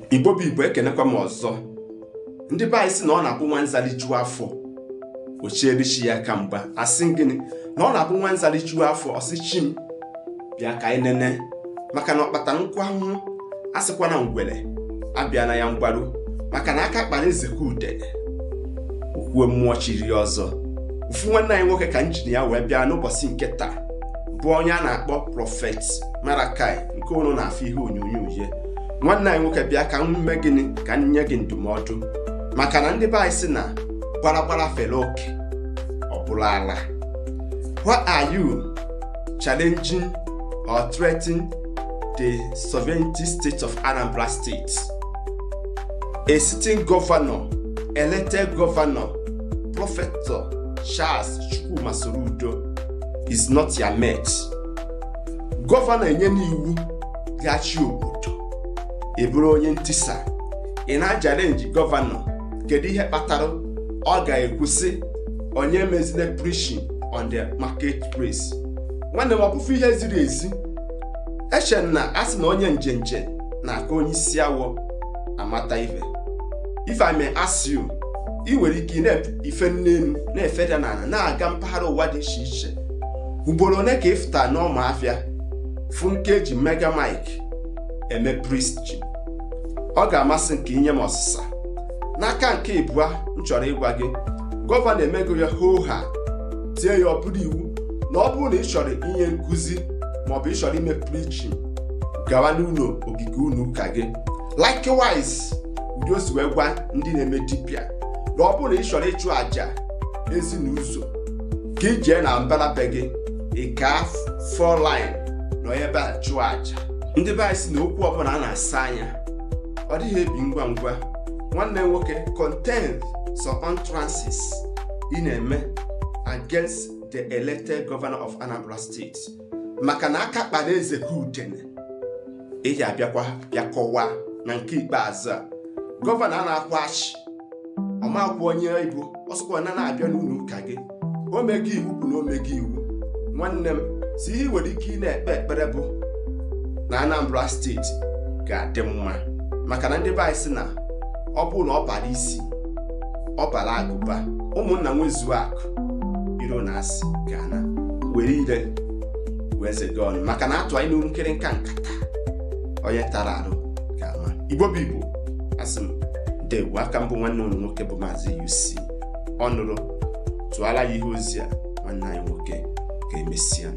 Igbo bụ Igbo, ekenekwa m ọzọ. Ndị be anyị sị na ọ na-abụ nwa nza rijuo afọ, o chiere chi ya aka mgba. Asị gịnị? Na ọ na-abụ nwa nza rijuo afọ, ọ sị chi m bịa ka anyị nene, maka na ọ kpatara nkụ ahụhụ. A sịkwa na ngwere abịa na ya mgbaru, maka na aka kpara eze ka udene okwuwe mmụọ chiri ya ọzọ. Ofu nwanne anyị nwoke ka m jiri ya wee bịa n'ụbọchị nke taa, bụ onye a na-akpọ Prophet Marakai, nke unu na-afụ ihe onyonyo ye. Nwanne anyị nwoke, bịa ka m mee gịnị? Ka m nye gị ndụmọdụ, maka na ndị be anyị sị na gbara gbara fere oke ọ bụrụ ala. Why are you challenging or threatening the sovereignty state of Anambra State? A sitting governor, elected governor, Professor Charles Chukwuma Soludo, is not your mate. Gọvanọ enye n'iwu ga-achị obodo, ị bụrụ onye ntisa, ị na-achallenge gọvanọ. Kedu ihe kpatara ọ ga-ekwusị onye mezile preaching on the marketplace? Nwanne m, ọ bụfu ihe ziri ezi. Eche na a sị na onye njenje na-aka onye isi awọ amata ife. If I may ask you, ị nwere ike ị na-efe n'elu, na-efeda n'ala, na-aga mpaghara ụwa dị iche iche. Ugboro ole ka ịfụta n'ọma afịa fụ nke eji mega mic eme preaching? Ọ ga-amasị nke inye m ọsịsa. N'aka nke ịbụa, m chọrọ ịgwa gị, gọvanọ emego ya hoo ha, tie ya, ọ bụrụ iwu na ọ bụrụ na ị chọrọ inye nkụzi maọbụ ị chọrọ ime preaching, gawa n'ụlọ ogige ụlọ ụka gị. Likewise, ụdị o si wee gwa ndị na-eme dibịa na ọ bụrụ na ị chọrọ ịchụ àjà ezi na ụzọ, ka ị jee na mbara be gị, ị kaa four line nọ ebe a chụọ àjà. Ndị be anyị si na okwu ọbụla a na-asa anya, ọ dịghị ebi ngwa ngwa. Nwanne m nwoke, contain some utterances ị na-eme against the elected governor of Anambra State, maka na aka kpara eze ka udene. Ị ga-abịakwa bịa kọwaa. Na nke ikpeazụ a, gọvanọ a na-akwa achị ọmakwa onye ibu ọsọkwa na na-abịa n'ụlọ ụka gị, o mego iwu bụ na o mego iwu. Nwanne m, si ihe ị nwere ike ị na-ekpe ekpere bụ na Anambra Steeti ga-adị mma, maka na ndị be anyị sị na ọ bụrụ na ọ bara isi, ọ bara agụba, ụmụnna nwezuo akụ iro na asị ga-ana were ire wee zega ọnụ, maka na atụ anyị n'uru nkịrịnka nkata onye tara arụ ga-ama. Igbo bụ Igbo, asị m ndewo. Aka mbụ, nwanne ụlọ nwoke bụ Maazị UC Ọnụrụ tụọla ya ihe ozi a. Nwanne anyị nwoke, ga-emesịa.